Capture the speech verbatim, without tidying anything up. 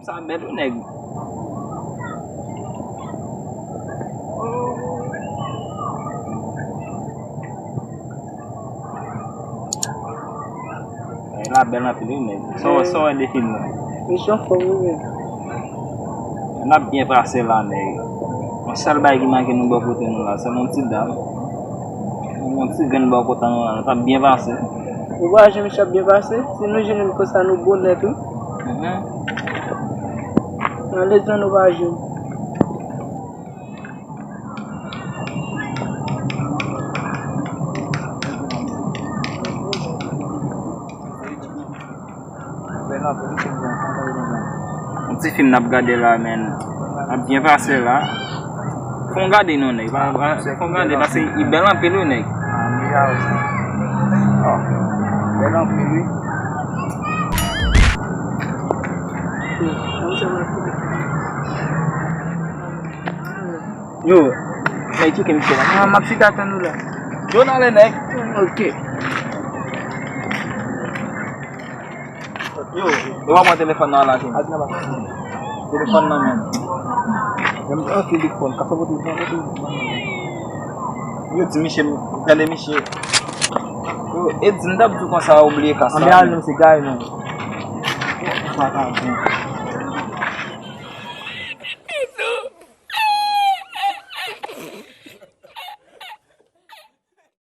Sa bèl wi nèg. Bagay la bèl anpil wi nèg. Sa w, sa w wè de fim nan? Misyon fò wi menm. N ap byen pase la nèg. Yon sèl bagay ki manke nou bò kote nou la, se yon ti dam. Yon ti grenn bò kote nou la, nou t ap byen pase. Ou pa wè jan misye ap byen pase? Si nou jwenn li konsa, nou bon nèt wi. Mhm. Nan lezon nou pa jwenn. Yon ti fim n ap gade la, men. N ap byen pase la. Fè w gade non, nèg. Pa, pa, fè w gade, paske li bèl anpil wi, nèg. Ah, bèl anpil wi. Yo, nèg, tcheke misye la. Ah, m ap chita tann ou la. Yo, n ale, nèg. Ok. Yo, yo pa pran telefòn nan la, Jimmy. Telefòn nan men. Menm an telefòn, ka fè pote nan pote. Yo di misye, gade misye. Yo, e di m t ap di w konsa, ou bliye kas la. Anbe al non, se gay non. Sa ka bon.